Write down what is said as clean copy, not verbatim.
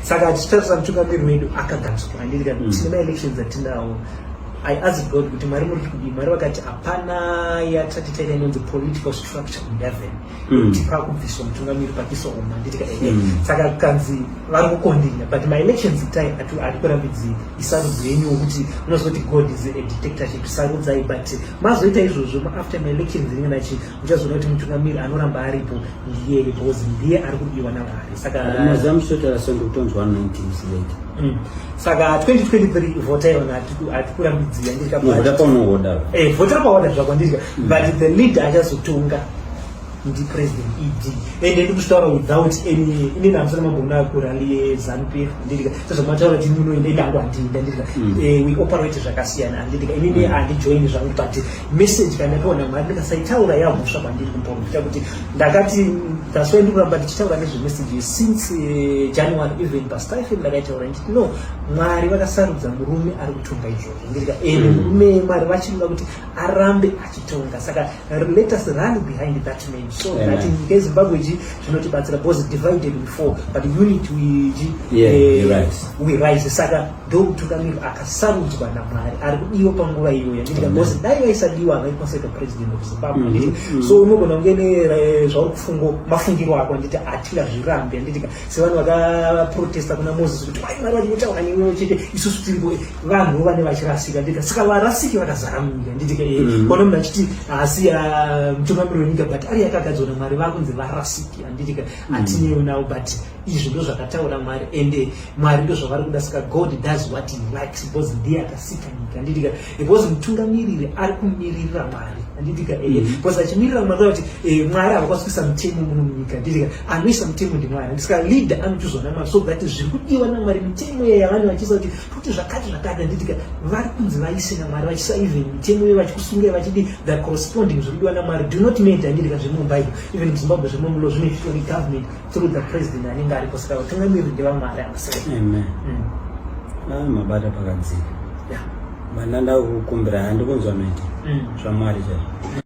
Saka tichitarisa mutungamiri wedu akagadzwa, handiti? Tine maelections atinawo. I asked God kuti, "Mwari, muri kudii?" Mwari vakati hapana yatati taita inonzi political structure in heaven kuti pakubviswa mutungamiri pakiiswa umwe, handitika? Ehe. Saka kanzi vari kukondinya, but maelections itai, hatikurambidzi, isarudzo yenyuwo kuti unozwa kuti God is a dictatorship. Sarudzai, but mazoita izvozvo after maelections ringe nachi, muchazoona kuti mutungamiri anoramba aripo ndiye, because ndiye ari kudiwa naMwari. Saka Mazuva muchitotaura so, ndikutonzwa 19 later. Saka 2023 votai vanhu, hatikurambidzii, handiti? Vhota paunohoda. Eh, vhotera paoda zvako, handiti? But the leader achazotonga ndiPresident ED, ende ndikuzvitaura without any. Inini hamusana mambona kurally yeZANU PF, handitika? Sezvamataura kuti munoenda, idangu handinda, handitika? We operate zvakasiyana, handitika? Inini handijoini zvangu, but message kana ndapiwa Mwari ndikasaitaura yamhosva kwandiri kumuprofita kuti ndakati. That's why ndikuramba ndichitaura nezvemessage since January. Even pastiphen ndakaitaura nditi, no, Mwari vakasarudza murume ari kutonga izvozvo, nditika? Ende murume Mwari vachinoda kuti arambe achitonga. Saka let us run behind that man so Amen. that nyika yeZimbabwe chi zvinotibatsira, because divided we fall, but unity we chi Yeah, we rise. We rise. Saka ndo mutungamiri akasarudzwa naMwari ari kudiwa panguva iyoyo, handitika? Because dai vaisadiwa, havaikwanisa kuita president of Zimbabwe, handitika? So unogona kunge ne zvauri kufungo, mafungiro ako, handiti? Hatingazvirambi, handitika? Sevanhu vakaprotesta kuna Moses kuti, "Wai Mwari vachinotaura newewo chete, isusu tiripo?" Vanhu vane vachirasika, handitika? Saka varasiki vakazara munyika, handitika? Ona munhu achiti haasi mutungamiri wenyika, but ari yakagadzwa naMwari, vakunzi varasiki, handitika? Hatinewo navo, but izvi ndo zvakataura Mwari, ende Mwari ndo zvavari kuda. Saka God does what he likes because ndiye akasika nyika, handitika? Because mutungamiriri ari kumiririra Mwari, handitika? Because achimirira Mwari kuti Mwari havakwanisi kuisa mutemo muno munyika, handitika? Anoisa mutemo ndiMwari. Saka leader anochuzwa naMwari so that zviri kudiwa naMwari, mitemo yavanhu vachiisa kuti zvakati zvakati, handitika? Vari kunzi vaise naMwari, vachiisa even mitemo iyo, vachikusungai, vachidi the corresponding zviri kudiwa naMwari. Do not matter, handitika? Zvemumbible, even muZimbabwe zvemumulo zvinoitwa negovernment through the president anenge aripo. Saka vatungamiriri ndevamwari havasai. Amen. Ah, mabata pakadzika. Mandanda kukumbira, handikunzwa noita zvaMwari chaizvo.